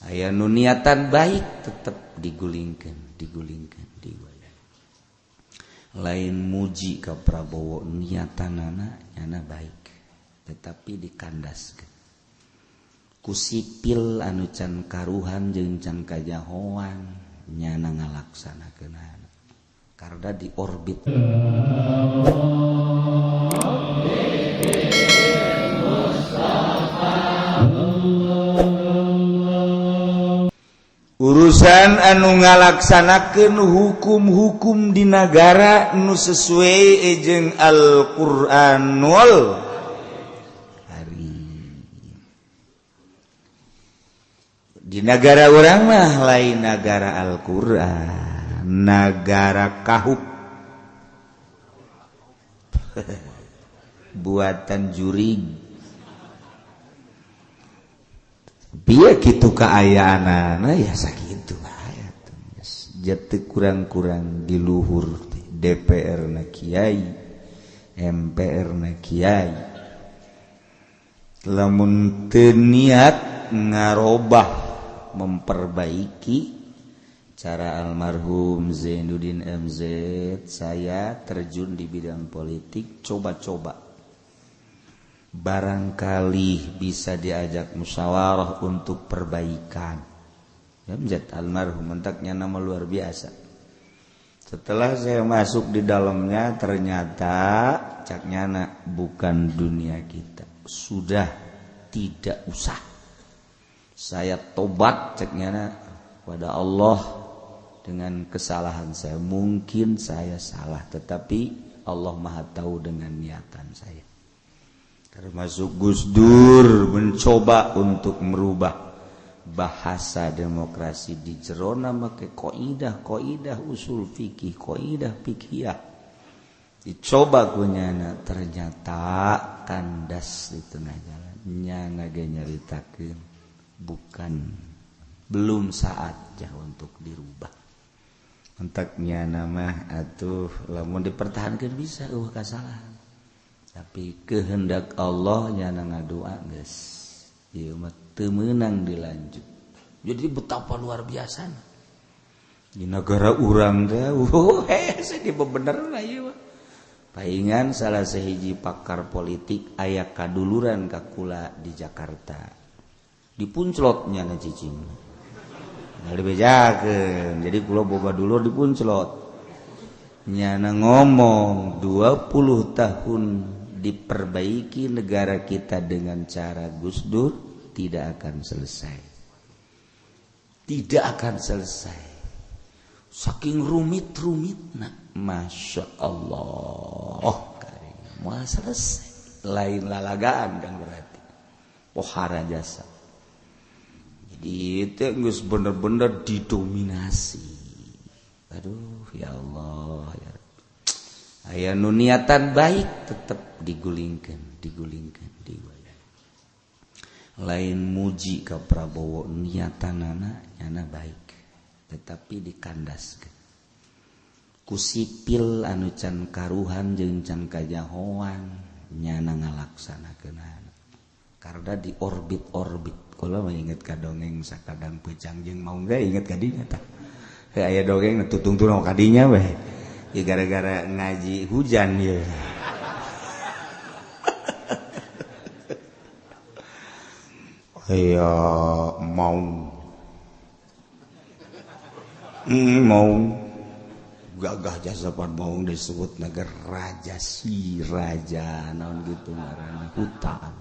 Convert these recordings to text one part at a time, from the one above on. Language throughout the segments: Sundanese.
Aya nu niatan baik tetep digulingkeun, digulingkeun, digulingkeun. Lain muji ka Prabowo, niatanana nyana baik, tetapi dikandaskeun ku sipil anu can karuhan jeung can kajahoan nyana ngalaksanakeunana karena di orbit. Urusan anu ngalaksanakeun hukum-hukum di nagara nu sesuai jeung Al-Qur'anul Karim. Di nagara urang mah lain nagara Al-Qur'an, nagara kahup. Buatan jurig. Biar gitu keayaan ya sakitu aya jatuh kurang-kurang di luhur DPR na kiai, MPR na kiai, lamun teu niat ngarobah memperbaiki cara almarhum Zainuddin MZ, saya terjun di bidang politik coba-coba barangkali bisa diajak musyawarah untuk perbaikan. Ya, MZ almarhum mentaknya nama luar biasa. Setelah saya masuk di dalamnya ternyata caknya bukan dunia kita. Sudah tidak usah. Saya tobat caknya pada Allah dengan kesalahan saya. Mungkin saya salah, tetapi Allah Maha tahu dengan niatan saya. Termasuk Gus Dur mencoba untuk merubah bahasa demokrasi di jerona make kaidah kaidah usul fikih, kaidah fikih dicoba ku nyana, ternyata kandas di tengah jalan. Nyana ge nyaritakeun bukan, belum saatnya untuk dirubah. Entak nyana mah atuh lamun dipertahankeun bisa eueuh kasalahan. Tapi kehendak Allah nyana ngadua geus ieu mah teu meunang dilanjut. Jadi betapa luar biasa di negara urang teh, hese dibebenerna ieu mah. Paingan salah sahiji pakar politik aya kaduluran ka kula di Jakarta. Dipunclot nyana cicing. Nah, dibejakeun. Jadi kula boga dulur dipunclot. Nyana ngomong 20 tahun diperbaiki negara kita dengan cara Gus Dur tidak akan selesai. Tidak akan selesai. Saking rumit-rumitna, Masya Allah, mau selesai. Lain lalagaan kan berarti. Pohara jasa. Jadi itu geus bener-bener didominasi. Aduh, ya Allah, ya Rabbi. Aya nu niatan baik tetep digulingkeun, digulingkeun, digulingkeun. Lain muji ka Prabowo, niatanana nyana baik, tetapi dikandaskeun ku sipil anu can karuhan jeung can kajahoan nyana ngalaksanakeunana karena di orbit-orbit. Kula mah inget ka dongeng sakadang peucang jeung maung ge inget ka dinya tah. Heuh aya dongeng tutungtung ka dinya we. Ya gara-gara ngaji hujan ya. Iya mau mau gagah jasa pan mau disebut naga raja si raja naon gitu ngaranna hutan.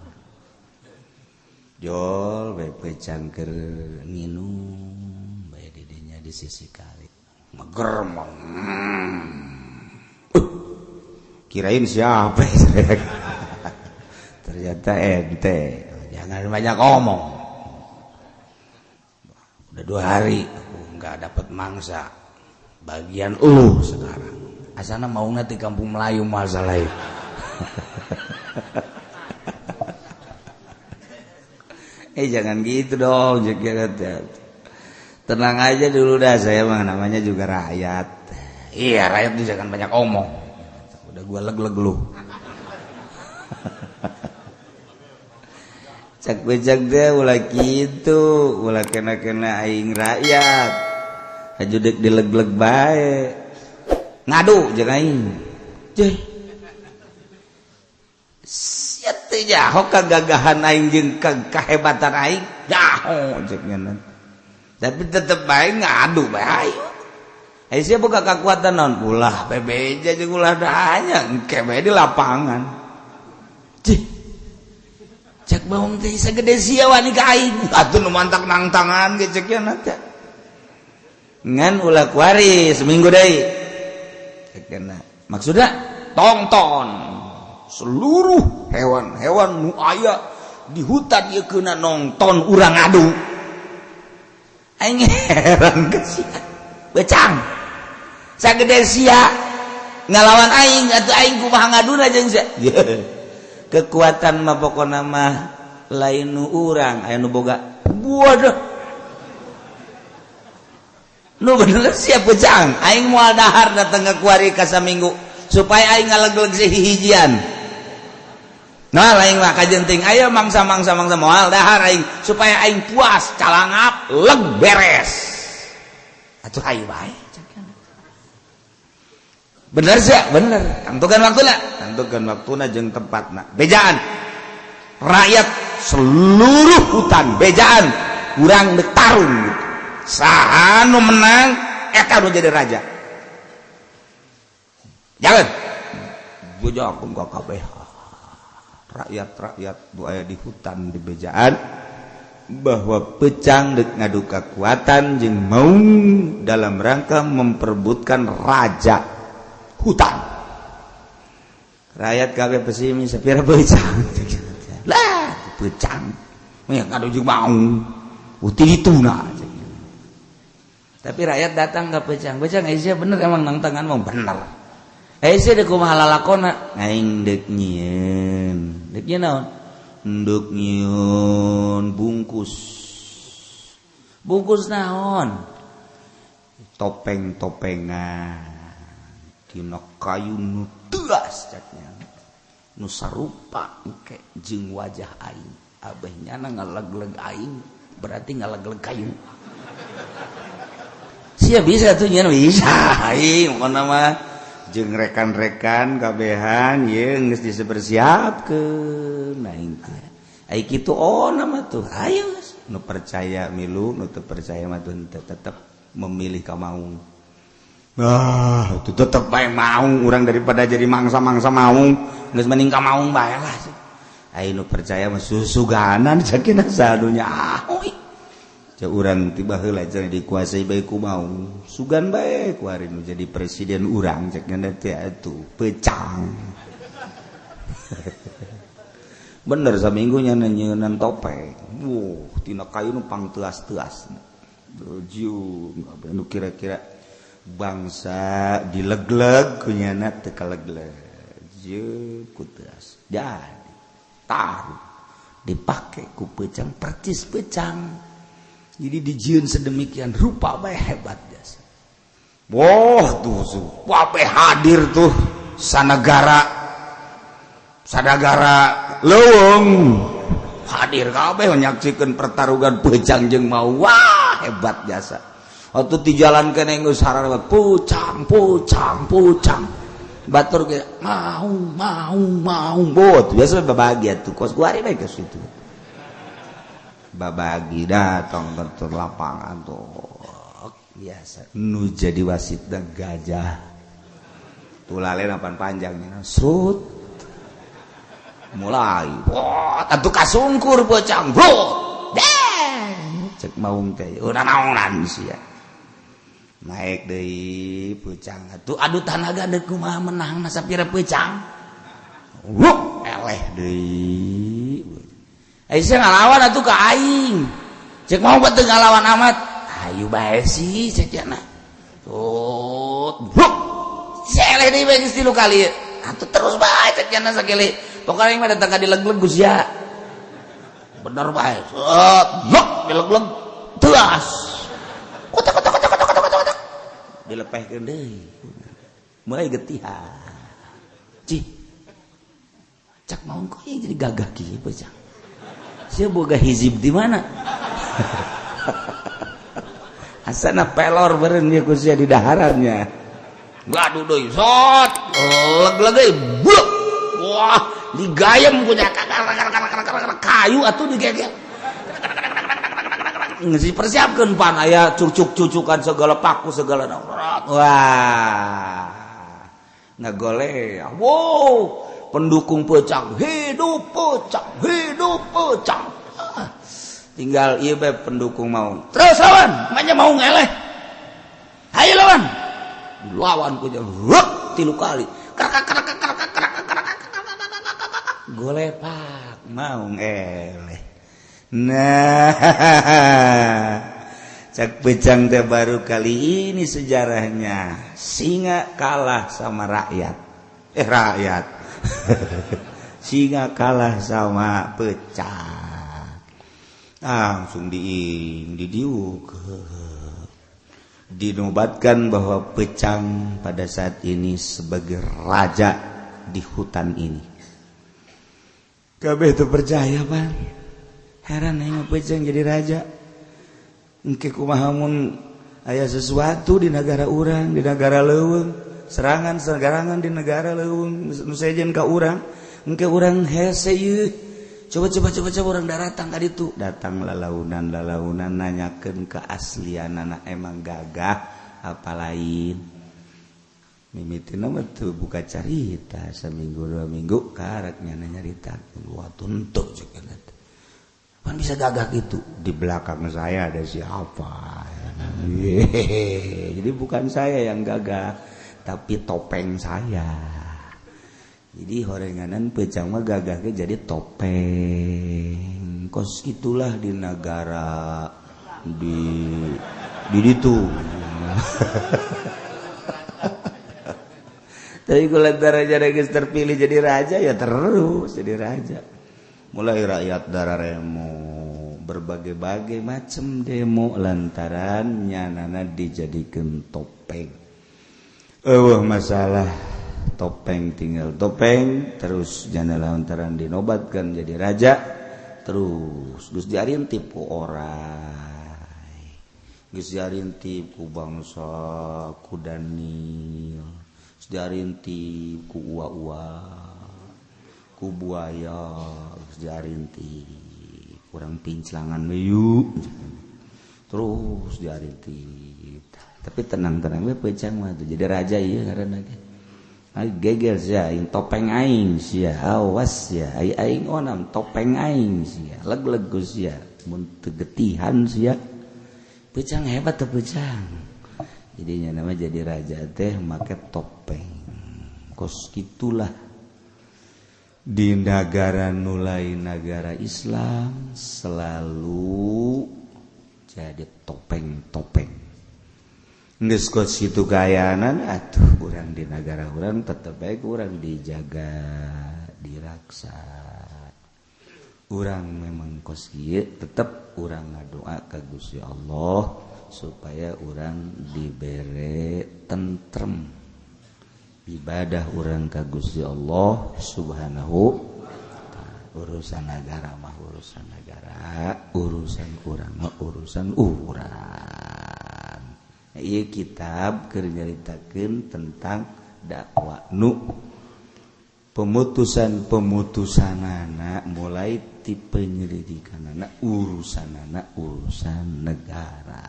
Jol we cangker nginum bae didinya di sisi kali. Mager mau. Kirain siapa? Ternyata ente. Jangan banyak ngomong. Udah 2 hari aku nggak dapet mangsa. Bagian ulu sekarang. Asana mau nanti kampung Melayu masalah itu. Jangan gitu dong. Tenang aja dulu dah, saya mah namanya juga rakyat. Iya, rakyat tuh jangan banyak omong. Udah gua leg-leg lu. Cak becak teh ulah kitu, ulah kena-kena aing rakyat. Haju dek dileg-leg bae. Ngadu jeung aing. Ceh. Sia teh nyaho kagagahan aing jeung kahebatan aing. Nyaho cek nya. Tapi tetep bae ngadu bae aing. Eh sia boga kakuatan naon? Ulah bebeja jeung ulah dahanya engke bae di lapangan. Cih. Cek bawang teh sagede sia wani ka aing. Atuh nu mantak nang tangan ge cek nya teh. Ngan ulah kuari seminggu deui. Cek nya. Maksudna tongton seluruh hewan-hewan nu aya di hutan ieu keuna nonton urang ngadu. Aing heran ke sia. Becang. Sagede sia ngalawan aing atuh aing kumaha ngaduna jeung sia. Kekuatan mah pokona mah lain nu urang aya nu boga. Waduh. Nu bener sia pecang. Aing moal dahar datang ke kuari ka saminggu supaya aing ngalegleg hihijian. Nah lain mah kajenting ayo mangsa-mangsa mangsa moal dahar aing supaya aing puas calangap leg beres. Atuh ayo bae. Bener sih, bener. Tentukan waktuna, tentukan waktuna jeung tempatna. Bejaan. Rakyat seluruh hutan bejaan urang dek tarung gitu. Saha nu menang eta nu jadi raja. Jangan. Bejakeun ka kabeh. Rakyat-rakyat nu aya di hutan di bejaan bahwa pecang dek ngadu kekuatan jeung maung dalam rangka memperebutkan raja hutan. Rakyat kabeh pesimis sapira pecang. Lah, pecang. Mah ngadu jeung maung. Uti itu nah. Tapi rakyat datang ke pecang. Pecang sia bener emang nang tangan mau bener. Sia dek kumaha lalakona? Aing dek nyieun. Dek nyieun naon? Dek nyieun bungkus. Bungkus naon? Topeng-topengan. Dina kayu nu teuas caknya. Nu sarupa engke jeung wajah aing. Abeh nyana ngalegleg aing berarti ngalegleg kayu. Sia bisa tuh nyeun bisa. Aing pokona mah jeung rekan-rekan kabehan ye geus disebersiapkeun aing teh. Ai kitu oh nama tuh ayo nu percaya milu nu teu percaya mah teu tetep memilih ka maung. Ah, itu tetep bae maung urang daripada jadi mangsa-mangsa maung geus mending ka maung bae lah. Ai nu percaya mah susuganan sakina sadunya ah oi. Cek urang tiba heula cenah dikuasai bae ku maung. Sugan bae ku ari nu jadi presiden urang cek nya teh atuh pecang. Bener saminggu nya nyeunan topeng. Wuh, tina kayu nu pangteuas-teuas. Jiung nu kira-kira bangsa dilegleg ku nyana teu kalegleg. Jeung ku teuas. Jadi taruh dipake ku pecang percis pecang. Jadi dijieun sedemikian rupa bae hebat jasa. Wah tuh wae hadir tuh sanagara sadagara leuweung hadir kabeh menyaksikan pertarungan pecang jeung mau. Wah hebat jasa. Waktu di jalan kene geus sarana pucang pucang pucang. Batur ge mau mau mau bot biasa babagia tuh kos gua ari bae ke situ. Babagi datang ke lapangan tuh biasa nu jadi wasit dan gajah tulale napan panjangnya serut mulai wah tentu kasungkur bocang bro deh cek maung teh udah naonan sia naik deui pecang atuh adu tanaga deuk kumaha menang sapira pecang wuh eleh deui. Aisyah ngalawan atuh ka aing. Cek mau teu ngalawan amat. Ayo bae sih cek cenah. Tut, bruk. Seleh deui bae geus 3 kali. Atuh terus bae cek cenah sakali. Pokona aing mah datang ka dilegleg sia. Bener bae. Set, bruk dilegleg. Teas. Kotak kotak kotak kotak kotak kotak. Dilepehkeun deui. Mulai getihan. Cih. Cak mau kok jadi gagah kieu pecah. Sia boga hizib di mana? Asana pelor beureun ieu ku sia di daharannya. Gaduh deui, sot, leg-lege, blek. Wah, digayem ku kayu atuh digegel. Geus dipersiapkeun pan aya cucuk-cucukan segala paku segala. Wah. Ngagoleh. Wow, pendukung Peucang, hidup Peucang, hidup Peucang. Ah, tinggal ieu bae pendukung mau. Terus lawan, manya mau ngeleh. Hayo lawan. Lawan ku jeung tilu kali. Krak krak krak krak krak krak. Golepak mau ngeleh. Nah, cak Peucang teh baru kali ini sejarahnya singa kalah sama rakyat. Eh, rakyat. Singa kalah sama peucang. Langsung didiuk. Dinobatkan bahwa Peucang pada saat ini sebagai raja di hutan ini. Kabeh itu percaya, Pak. Heran aing Peucang jadi raja. Engke kumaha mun aya sesuatu di negara urang, di negara leuweung, serangan serangan di negara leuweung nu sejen ka urang, engke urang hese ieu. Coba coba coba coba orang datang ka ditu, datang lalaunan lalaunan nanyakeun keaslian anak emang gagah apa lain. Mimitina mah teu buka carita seminggu 2 minggu karaknya nyarita. Wah, tuntut cek. Pan bisa gagah gitu, di belakang saya ada siapa? Yeay. Jadi bukan saya yang gagah, tapi topeng saya. Jadi horenganan Peucang mah gagahnya jadi topeng. Kos itulah di negara di ditu. Tapi kalau raja geus terpilih jadi raja, ya terus jadi raja. Mulai rakyat dararemo, berbagai-bagai macam demo lantaran nyanana dijadikan topeng. Eueuh masalah topeng, tinggal topeng terus jana lantaran dinobatkan jadi raja terus geus diarintip ku orai, geus diarintip ku bangsa kudanil, geus diarintip ku ua-ua, ku buaya, geus diarintip kurang pinclangan yuk terus diarintip. Tapi tenang-tenang we Peucang mah tuh jadi raja ieu ngaranna ge. Ai gegel sia aing topeng aing sia, awas sia ai aing onam topeng aing sia, leg-leg ku sia mun teu getihan sia. Peucang hebat tuh Peucang. Jadinya nama jadi raja teh make topeng. Kos gitulah di negara nulai negara Islam selalu jadi topeng-topeng. Geus kos kitu kayanan atuh urang di negara urang tetep bae urang dijaga, diraksa. Urang memang kos kieu tetep urang ngadoa ka Gusti Allah supaya urang dibere tentrem ibadah urang ka Gusti Allah Subhanahu. Urusan negara mah urusan negara, urusan urang mah urusan urang. Ieu kitab keur nyaritakeun tentang dakwah nu pemutusan-pemutusanana mulai ti penyelidikanana urusanana urusan negara.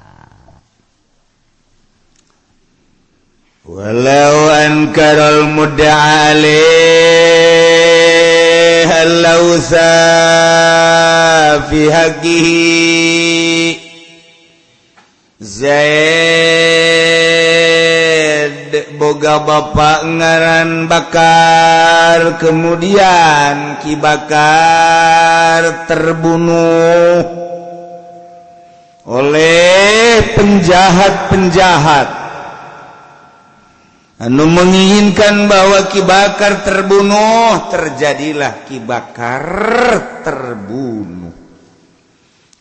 Walau ankaral mudda'a alaihi allausa fi haqqihi. Zaid boga bapak ngaran Bakar, kemudian Ki Bakar terbunuh oleh penjahat-penjahat anu menginginkan bahwa Ki Bakar terbunuh. Terjadilah Ki Bakar terbunuh.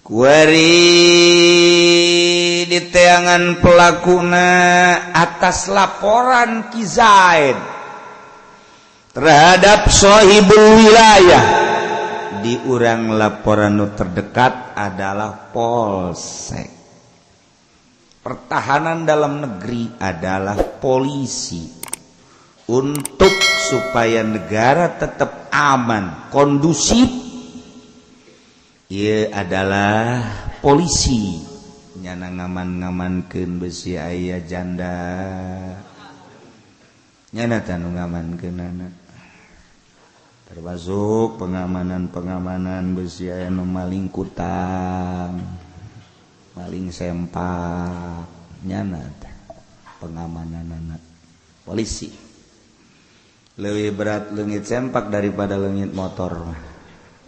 Kuari diteangan pelakuna atas laporan Ki Zaid terhadap sohibul wilayah. Tadi urang laporan nu terdekat adalah Polsek, pertahanan dalam negeri adalah polisi. Untuk supaya negara tetap aman, kondusif, ia adalah polisi. Nyana ngaman-ngamankeun, besi aya janda, nyana tanu ngamankeun, termasuk pengamanan-pengamanan, besi aya nu maling kutang, maling sempak, nyana pengamanan anak polisi. Lebih berat leungit sempak daripada leungit motor.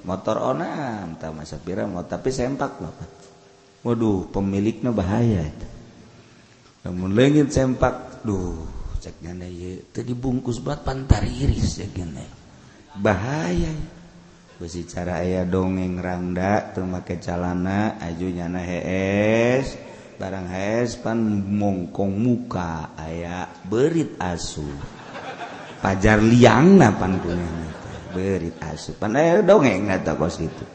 Motor onam tak masa pira mau, tapi sempak bapak, waduh, pemiliknya bahaya itu. Namun leungit sempak, duh, cek nyana ieu teu dibungkus buat pantariris ya gini, bahaya. Besi cara aya dongeng rangda teu make calana, aju nyana hees, barang hees pan mongkong muka aya berit asu pajar liangna, pan punya berit asu pan aya dongeng eta kos itu.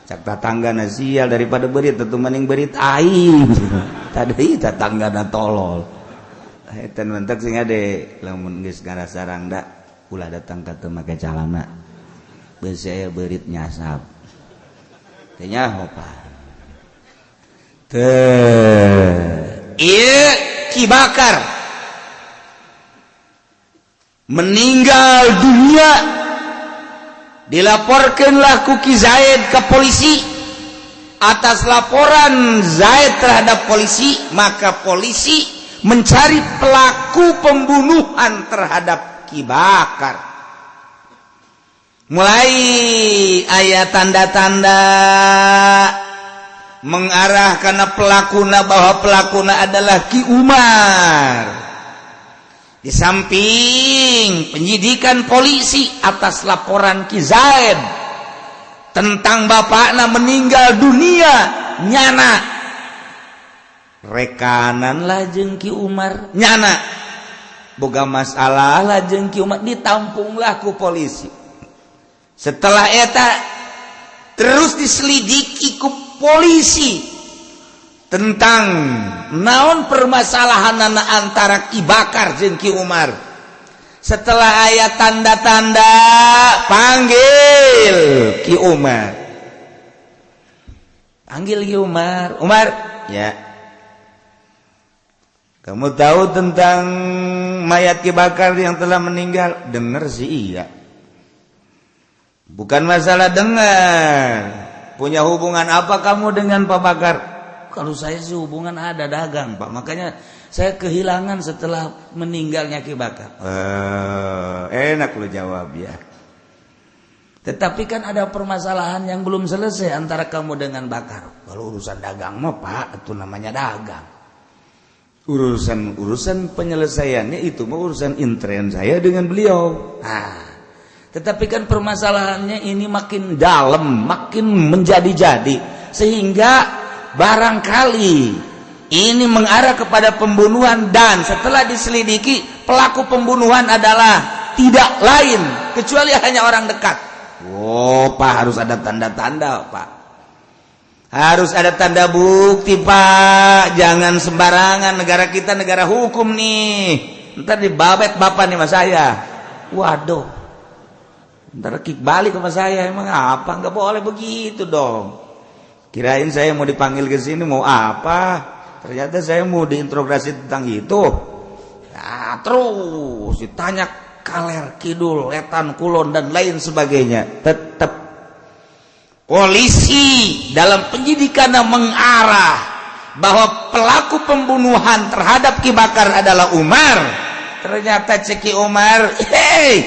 Cak tatangga, sial, daripada berit tentu mending berit aing tadi. Tatangga na tolol eta. Mentek sing ade, lamun geus ngarasa rangda, ulah datang ka teu make calana, besi aya berit nyasab teh nyaho. Pak, teh ieu Ki Bakar meninggal dunia, dilaporkanlah ku Ki Zaid ke polisi. Atas laporan Zaid terhadap polisi, maka polisi mencari pelaku pembunuhan terhadap Ki Bakar. Mulai aya tanda-tanda mengarah karena pelakuna, bahwa pelakuna adalah Ki Umar. Di samping penyidikan polisi atas laporan Ki Zaid tentang bapakna meninggal dunia, nyana rekanan lah jeung Ki Umar, nyana boga masalah lah jeung Ki Umar, ditampunglah ku polisi. Setelah eta terus diselidiki ku polisi tentang naon permasalahan antara Ki Bakar jeung Ki Umar. Setelah aya tanda-tanda, panggil Ki Umar, panggil Ki Umar. Umar ya, kamu tahu tentang mayat Ki Bakar yang telah meninggal? Dengar sih iya. Bukan masalah dengar. Punya hubungan apa kamu dengan Pak Bakar? Kalau saya sih hubungan ada dagang, Pak. Makanya saya kehilangan setelah meninggalnya Ki Bakar. Enak lu jawab ya. Tetapi kan ada permasalahan yang belum selesai antara kamu dengan Bakar. Kalau urusan dagang mah, Pak, itu namanya dagang. Urusan urusan penyelesaiannya itu mah urusan intern saya dengan beliau. Nah, tetapi kan permasalahannya ini makin dalam, makin menjadi-jadi, sehingga barangkali ini mengarah kepada pembunuhan, dan setelah diselidiki pelaku pembunuhan adalah tidak lain kecuali hanya orang dekat. Oh, Pak, harus ada tanda-tanda, Pak, harus ada tanda bukti, Pak. Jangan sembarangan, negara kita negara hukum nih. Ntar dibabet bapak nih mas saya. Waduh, ntar kick balik sama saya. Emang apa, nggak boleh begitu dong. Kirain saya mau dipanggil ke sini mau apa, ternyata saya mau diinterogasi tentang itu. Nah, terus ditanya kaler kidul, etan kulon, dan lain sebagainya. Tetap polisi dalam penyidikan mengarah bahwa pelaku pembunuhan terhadap Ki Bakar adalah Umar. Ternyata cek Ki Umar, hei,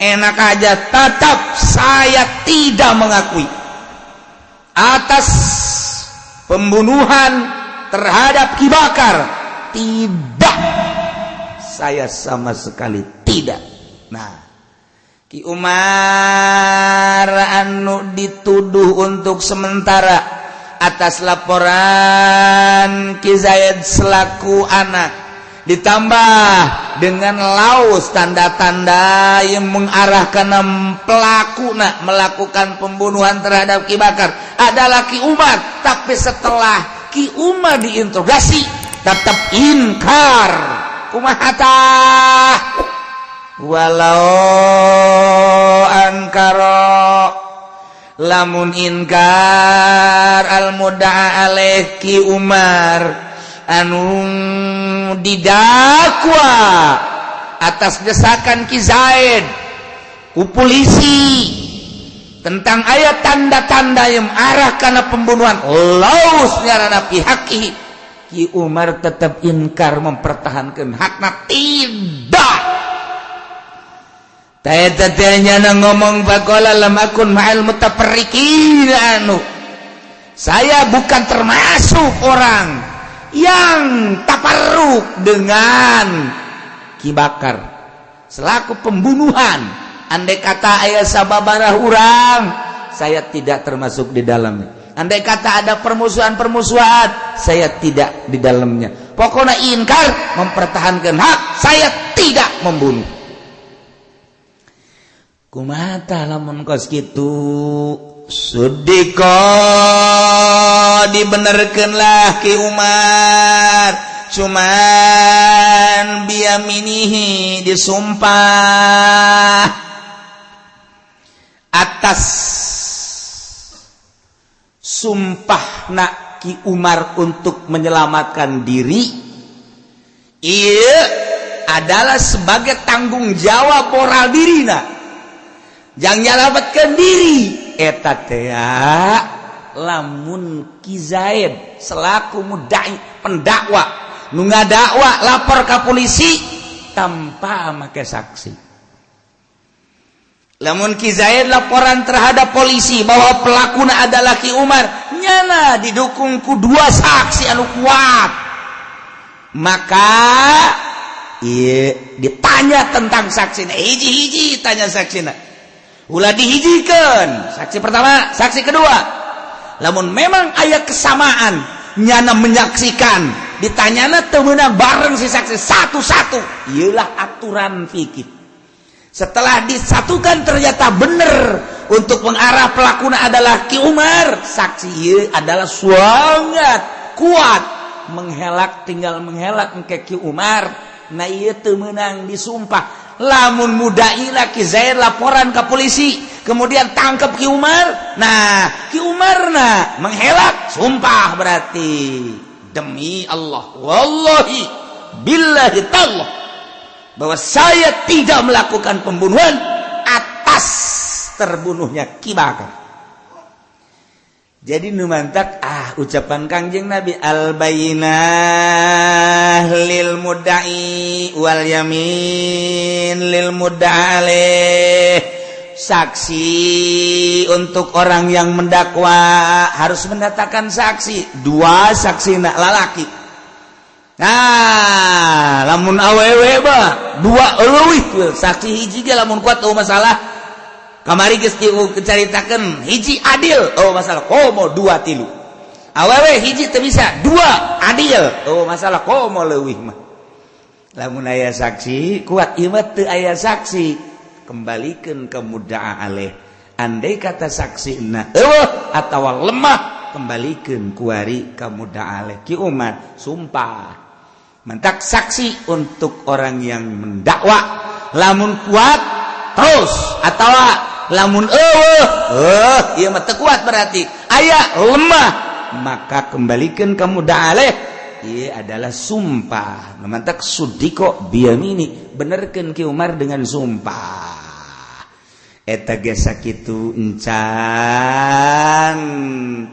enak aja, tetap saya tidak mengakui atas pembunuhan terhadap Ki Bakar. Tidak, saya sama sekali tidak. Nah, Ki Umar anu dituduh untuk sementara atas laporan Ki Zaid selaku anak Ditambah dengan laus tanda-tanda yang mengarahkan pelaku nak melakukan pembunuhan terhadap Ki Bakar adalah Ki Umar. Tapi setelah Ki Umar diinterogasi, tetap inkar. Kumaha tah? Walau ankaro, lamun inkar al mudda'a alaih, Ki Umar anu didakwa atas desakan Ki Zaid ku polisi tentang aya tanda-tanda yang arah karena pembunuhan, laus ngarana pihak Ki Umar tetap inkar, mempertahankan hakna, tidak. Tanya ngomong, faqala lam akun ma'al mutafarriqin, anu saya bukan termasuk orang yang taparruk dengan Ki Bakar selaku pembunuhan. Andai kata aya sababarah urang, saya tidak termasuk di dalamnya. Andai kata ada permusuhan-permusuhan, saya tidak di dalamnya. Pokoknya inkar, mempertahankan hak, saya tidak membunuh. Kumaha lamun kos kitu? Sudiko, dibenerkanlah Ki Umar, cuman biyaminihi, disumpah atas sumpah nak Ki Umar untuk menyelamatkan diri. Iya, adalah sebagai tanggung jawab moral diri. Nah, jangan nyelamatkan diri eta teh. Lamun Ki Zaid selaku mudai, pendakwa nu ngadakwa, lapor ke polisi tanpa make saksi, lamun Ki Zaid laporan terhadap polisi bahwa pelakuna adalah Ki Umar, nyana didukung ku dua saksi anu kuat, maka iya ditanya tentang saksi hiji-hiji, tanya saksi ulah dihijikan, saksi pertama, saksi kedua. Lamun memang aya kesamaan, nyana menyaksikan, ditanyana teu meunang bareng si saksi satu-satu. Iyalah aturan fikih. Setelah disatukan ternyata benar untuk mengarah pelakuna adalah Ki Umar, saksi ieu adalah sangat kuat menghelak, tinggal menghelak ke Ki Umar. Nah, ieu teu meunang disumpah. Lamun mudai Ki Zaid laporan ke polisi, kemudian tangkap Ki Umar, nah Ki Umar nah menghelak sumpah, berarti demi Allah, wallahi billahi tallah, bahwa saya tidak melakukan pembunuhan atas terbunuhnya Ki Bakar. Jadi nu mantak ah ucapan Kangjeng Nabi, al bayyinah lil mudda'i wal yamin lil mudda'a. Saksi untuk orang yang mendakwa harus mendatangkan saksi, dua saksi nak lalaki. Nah, lamun awewe bah dua leuwih, saksi hiji ge lamun kuat oh masalah. Kamari geus dicaritakeun, hiji adil oh masalah, komo dua tilu. Awewe hiji teu bisa, dua adil oh masalah, komo leuwih mah. Lamun aya saksi kuat. Ieu mah teu aya saksi, kembalikan ke mudda'a alaih. Andai kata saksi na eueuh atawa lemah, kembalikan kuari ka mudda'a alaih, Ki Umar sumpah. Mentak saksi untuk orang yang mendakwa lamun kuat terus, atau lamun eueuh, ieu mah teu kuat, berarti aya lemah, maka kembalikan ka mudda'a alaih. Ieu adalah sumpah. Mantak sudiko biyamini, benerkeun Ki Umar dengan sumpah. Eta ge sakitu encan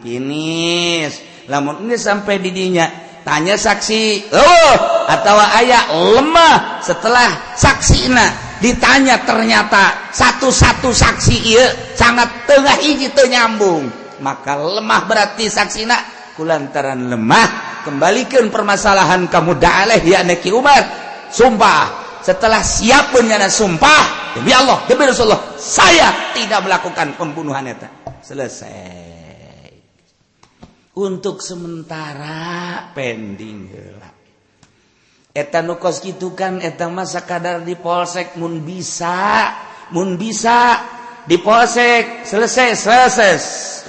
finish. Lamun ini sampai didinya tanya saksi oh atau aya lemah, setelah saksina ditanya ternyata satu-satu saksi iya sangat tengah hiji teu nyambung, maka lemah berarti saksina. Kulantaran lemah, kembalikan permasalahan ka mudda'a alaih, ya Ki Umar sumpah. Setelah siap nyana sumpah, demi Allah, demi Rasulullah, saya tidak melakukan pembunuhan eta, selesai. Untuk sementara pending heula. Eta nu kos kitu kan, eta mah sakadar di polsek. Mun bisa di polsek selesai, selesai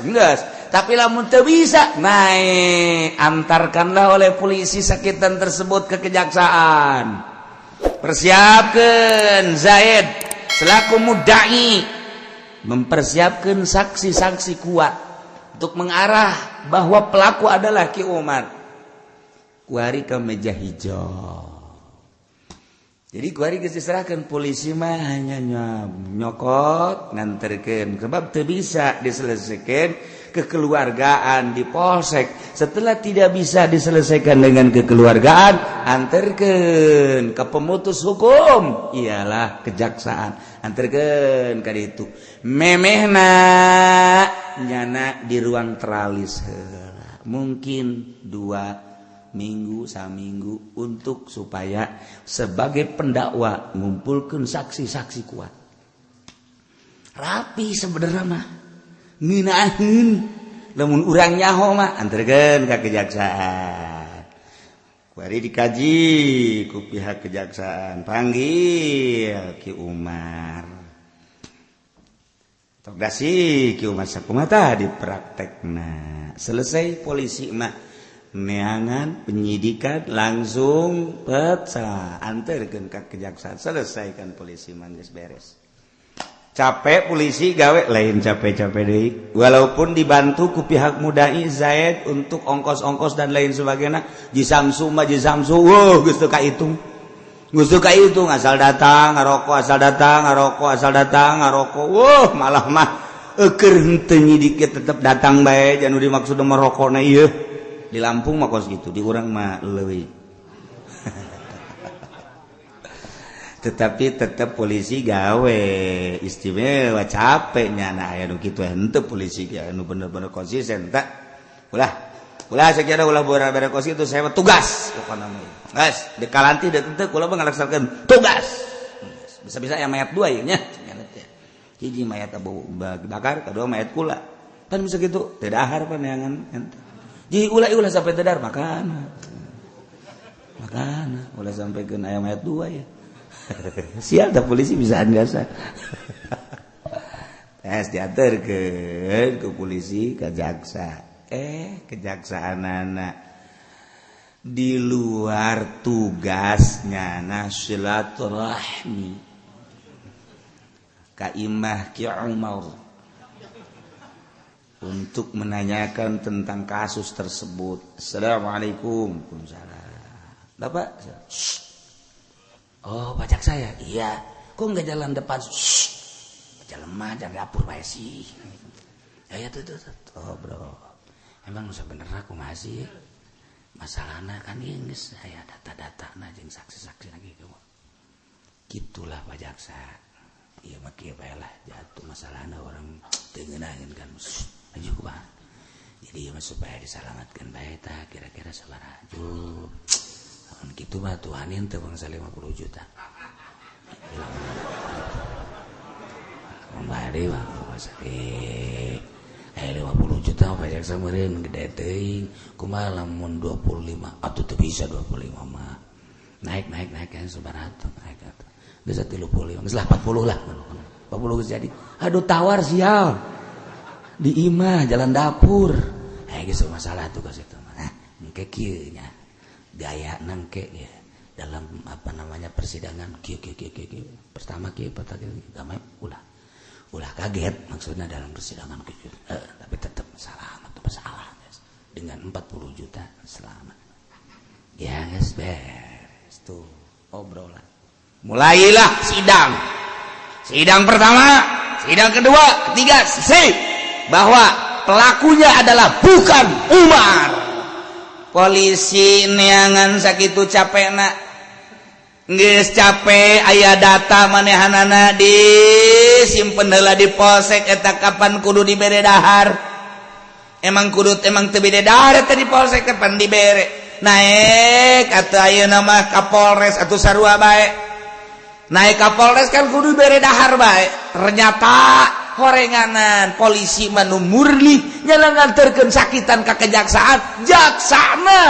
enggak. Tapi lamun teu bisa, naik, antarkanlah oleh polisi sakitan tersebut ke kejaksaan. Persiapkan Zaid selaku mudai, mempersiapkan saksi-saksi kuat untuk mengarah bahwa pelaku adalah Ki Umar. Kuari ke meja hijau. Jadi kuari geus diserahkan, polisi mah hanya nyokot, nganterkeun, sebab teu bisa diselesaikan kekeluargaan di polsek. Setelah tidak bisa diselesaikan dengan kekeluargaan, anterkeun ke pemutus hukum, ialah kejaksaan. Anterkeun ka ditu, memehna nyana di ruang teralis heula, mungkin 2 minggu, saminggu, untuk supaya sebagai pendakwa ngumpulkan saksi-saksi kuat. Rapi sebenarnya mah, ngeunaheun lamun urang nyaho mah. Anterkeun ka kejaksaan, kuari dikaji ku pihak kejaksaan, panggil Ki Umar. Tok dasi Ki Umar sakumaha di praktekna. Selesai, polisi mah neangan penyidikan langsung pecah, anterkeun ka kejaksaan, selesaikan. Polisi mah geus beres. Capek polisi gawe, lain capek-capek deui, walaupun dibantu ku pihak mudai Zaid untuk ongkos-ongkos dan lain sebagainya. Ji Samsu mah, Ji Samsu, wow, geus teu kahitung, geus teu kahitung. Asal datang ngarokok, asal datang ngarokok, asal datang ngarokok. Wah, malah mah eukeur henteu nyidik tetep datang bae, jangan dimaksud merokokna ieu. Di Lampung mah kos gitu, di urang mah leuwih. Tetapi tetap polisi gawe istimewa, capeknya. Nah, aya nu kitu henteu, polisi anu bener-bener konsisten tak. Ulah, ulah, saya ulah bere kos itu. Saya mah tugas pokokna mah, guys, di kalanti da teu, kula mah ngalaksanakeun tugas. Bisa-bisa yang mayat dua ya nya, hiji mayat Abu Bakar, kedua mayat kula kan bisa gitu. Tidak dahar paneangan. Jadi ulah, ulah sampai teu makan, makan ulah sampai ke ayam mayat dua ya. Sial dah polisi, bisa biasa. Tes diantar ke polisi, ke jaksa. Kejaksaan anak di luar tugasnya, nah, silaturahmi ka imah Ki Umar untuk menanyakan tentang kasus tersebut. Assalamualaikum. Waalaikumsalam. Bapak. Shh. Oh, pajak saya. Iya. Kok nggak jalan depan? Shh. Jalan mah jalan dapur bae sih. Ya ya, tuh tuh tuh. Oh, bro. Emang sebenarnya aku masih masalahnya kan ini saya data-data nah jeung saksi-saksi lagi gitu. Gitulah, Pak Jaksa. Iya mah kieu bae lah, jatuh masalahnya orang teu ngeunaheun kan. Aja kumaha. Jadi mah supaya diselamatkan bae tah kira-kira sabaraha? Juh. Lamun kitu mah tuhanin teu bangsa 50 juta. Kembali mah 50 juta pajak meureun gede teuing. Kumaha lamun 25? Atuh teu bisa 25 mah. Naik, naik, naik kan sabaraha tuh, naik atuh. Geus 35, geus lah 40 lah. 40 geus jadi. Aduh, tawar sial. Di imah jalan dapur. Eh, geus masalah tuh geus itu. Nah, engke kieu nya. Gaya nangke ya dalam apa namanya persidangan kieu kieu kieu kieu. Pertama kieu, pertama kieu, damai ulah. Ulah kaget maksudnya dalam persidangan gitu. Tapi tetap selamat tuh masalah, guys. Dengan 40 juta selamat. Ya guys, beres tuh obrolan. Mulailah sidang. Sidang pertama, sidang kedua, ketiga, selesai bahwa pelakunya adalah bukan Umar. Polisi neangan sakitu capekna, geus capek, aya data manehanana disimpen heula di polsek eta. Kapan kudu dibere dahar? Emang kudu, emang teu bede dahar eta di polsek. Kapan dibere? Naik atau ayeuna mah ka Polres atau sarua bae, naik ka Polres kan kudu bere dahar bae. Ternyata horenganan polisi mah nu murni nyala nganterkeun sakitan ka kejaksaan, jaksana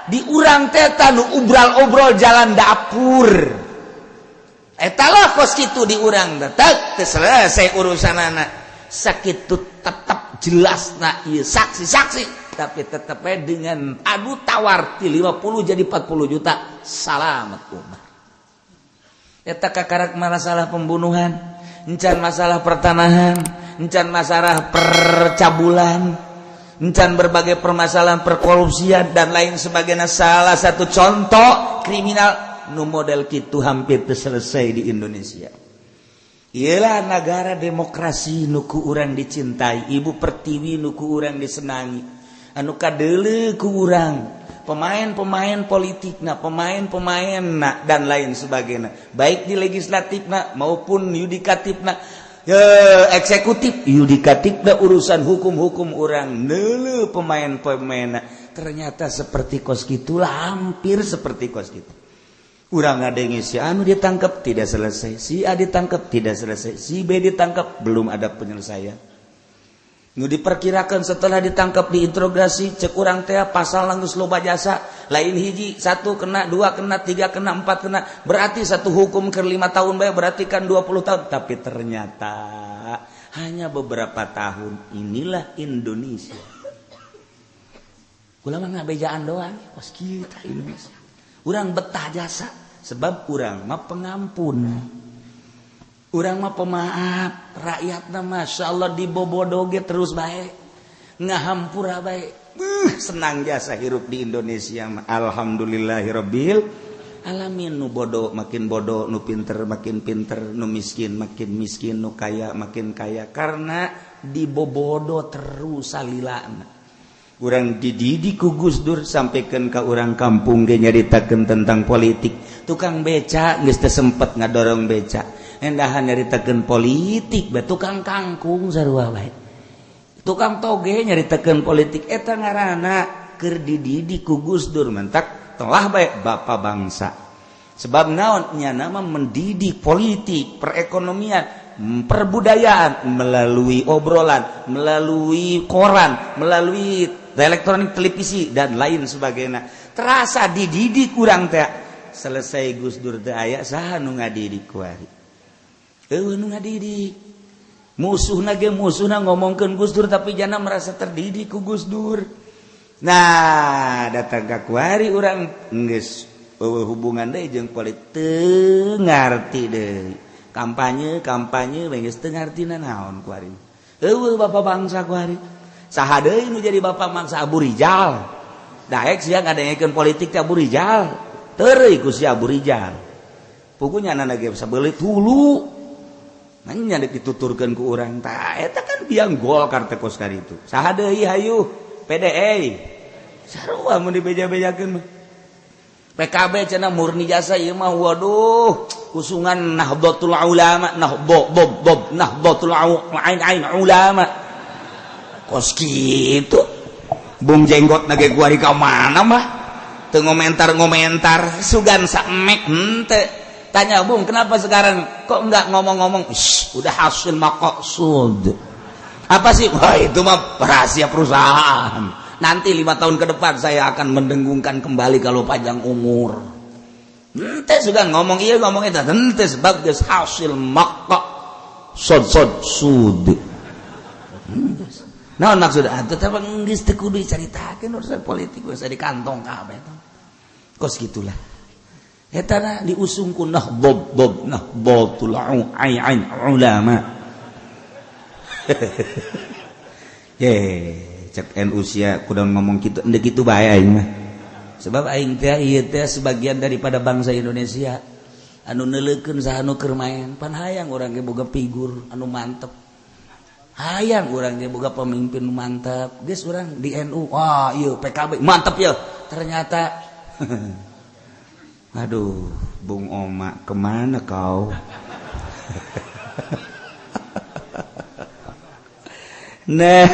Di urang teh nu ubral-obrol jalan dapur. Eta lah kos kitu di urang teh teu selesai urusanana. Sakitu tetep jelas na ieu saksi-saksi, tapi tetep dengan adu tawar ti 50 jadi 40 juta salamet Umar. Eta kakarak masalah pembunuhan, encan masalah pertanahan, encan masalah percabulan, encan berbagai permasalahan perkorupsian dan lain sebagainya. Salah satu contoh kriminal nu model kitu hampir selesai di Indonesia. Iyalah negara demokrasi nu ku urang dicintai, Ibu Pertiwi nu ku urang disenangi, anu kadeuleu ku urang pemain-pemain politik nah, pemain-pemain nah, dan lain sebagainya, baik di legislatif nah maupun yudikatif nah, ya, eksekutif, yudikatif nah, urusan hukum-hukum urang neuleu pemain-pemain. Ternyata seperti kos gitulah, hampir seperti kos gitu. Urang ngadenge si anu ditangkap tidak selesai, si A ditangkap tidak selesai, si B ditangkap belum ada penyelesaian. Nu diperkirakan setelah ditangkap diinterogasi, cek urang teh pasal geus loba jasa, lain hiji, satu kena, dua kena, tiga kena, empat kena, berarti satu hukum ke 5 tahun bae, berarti kan 20 tahun. Tapi ternyata hanya beberapa tahun. Inilah Indonesia. Kula mah ngabejaan doang, kos kita Indonesia. Urang betah jasa sebab urang mah pengampun. Urang mah pemaaf, rakyatna Masya Allah dibobodo ge terus bae. Ngahampura bae. Senang jasa hirup di Indonesia mah. Alhamdulillahirabbil alamin, nu bodoh makin bodoh, nu pinter makin pinter, nu miskin makin miskin, nu kaya makin kaya karena dibobodo terus salilana. Urang dididik ku Gus Dur sampaikan ke urang kampung ge nyaritakeun tentang politik. Tukang beca geus teu sempet ngadorong beca. Endahan nyaritakeun politik bae, tukang kangkung sarua bae. Tukang toge nyaritakeun politik, eta ngaranna keur dididik ku Gus Dur, mentak telah bae bapak bangsa. Sebab naon, nya nama mendidik politik, perekonomian, perbudayaan melalui obrolan, melalui koran, melalui elektronik, televisi dan lain sebagainya. Terasa dididik kurang teh. Selesai Gus Dur teh aya, saha nu ngadidik kuari? Eueuh nu ngadidik. Musuhna ge musuhna ngomongkeun Gus Dur, tapi jana merasa terdidik ku Gus Dur. Nah, datang ka kuari urang geus eueuh hubungan deui jeung politik, teu ngarti deui. Kampanye kampanye geus teu ngarti naon kuari. Eueuh bapak bangsa kuari. Saha deui nu jadi bapak bangsa? Abu Rizal. Daek sia ngadengekeun politik teh Abu Rizal. Teureui ku si Abu Rizal. Pugunya anak ge sabelit hulu. Nanya dek dituturkeun ku urang tah eta kan biang Golkar teh kos itu. Saha deui hayu? PDI. Sarua mun dibeja-bejakeun mah. PKB cenah murni jasa ieu mah, waduh, usungan Nahdlatul Ulama, Nahdlo bob bob Nahdlatul ain ain ulama. Kos kitu. Bung Jenggot nage gua di ka mana mah? Teu ngomentar-ngomentar, sugan saemek henteu. Tanya, "Bung, kenapa sekarang kok enggak ngomong-ngomong?" "Udah hasil maqsud." Apa sih? Wah, itu mah rahasia perusahaan. Nanti 5 tahun ke depan saya akan mendengungkan kembali kalau panjang umur. Ente sudah ngomong iya ngomong itu, ente sebab geus hasil maka sod sod sud. Nah, maksud atuh teh geus teu kudu dicaritakeun urusan politik, geus di kantong kabeh. Kos gitulah. Eta na diusung ku Nahdlob bob Nahdlatul ain ulama. Ye, cek NU sia kudu ngomong kitu, henteu kitu bae aing mah. Sebab aing teh ieu teh sebagian daripada bangsa Indonesia anu neuleukeun saha nu keur main, pan hayang urang ge boga figur anu mantep. Hayang urang ge boga pemimpin nu mantep. Geus urang di NU, wah ieu PKB mantep ya. Ternyata aduh, Bung Oma kemana kau? Nah,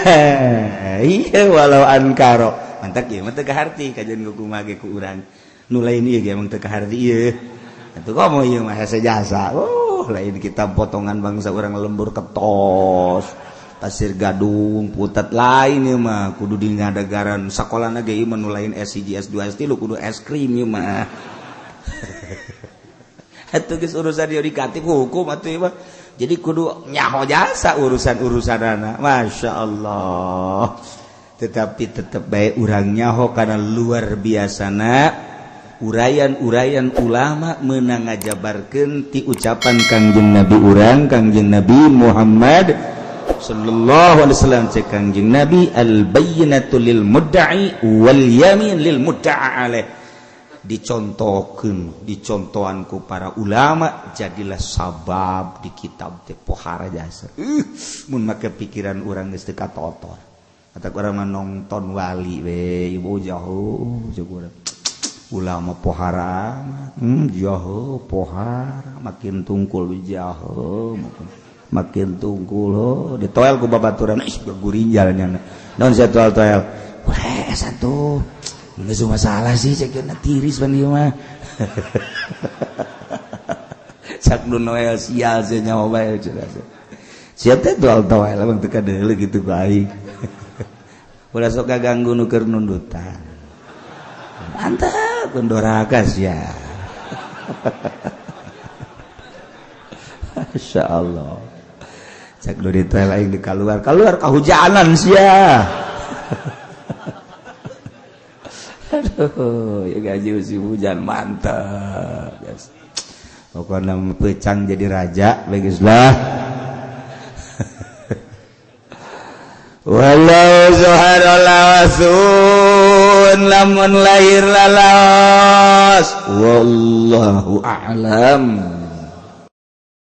iya walau ankaro. Mantap ya, mantap kaharti kajian kumaha ge ku urang. Nu lain ieu ge emang teu kaharti ieu. Atuh komo ieu mah hese jasa. Oh, lain kita potongan bangsa urang lembur ketos. Pasir Gadung putat lain ieu mah kudu di ngadagaran sakolana ge ieu mah nu lain S1 S2 S3 kudu es krim ieu mah. Atuh geus urusan yudikatif hukum atuh ieu mah. Jadi kudu nyaho jasa urusan-urusanana. Masya Allah. Tetapi tetap baik urang nyaho karena luar biasana uraian-uraian ulama menang ngajabarkeun ti ucapan Kangjeng Nabi urang, Kangjeng Nabi Muhammad sallallahu alaihi wasallam. Cek Kangjeng Nabi, al bayyinatu lil mudda'i wal yamin lil mudda'a alaih. Dicontohkeun, dicontohan ku para ulama, jadilah sabab di kitab teh pohara jasa. Mun make pikiran urang geus teu katotor atau urang mah nonton wali we ibu jauh cek urang ulama pohara, jauh pohara makin tungkul, jauh makin tungkul. Oh, ditoel ku babaturan, ih gurinjal nya naon sia toel-toel. Wah, satu geus masalah sih cek tiris pan ieu mah. Cak nu noel sial sia nyawa bae cenah sia teh toel-toel emang teu kadeuleu kitu ku aing. Ulah sok kaganggu nu keur nundutan, mantap doraka sia. Masya Allah, cak nu ditoel aing di keluar keluar kahujanan sia. Aduh, ya gaji musim hujan mantap. Yes. Pokoknya pecang jadi raja, bagislah. Walau zuhara lawasun lamun lahir lalaos, wallahu a'lam.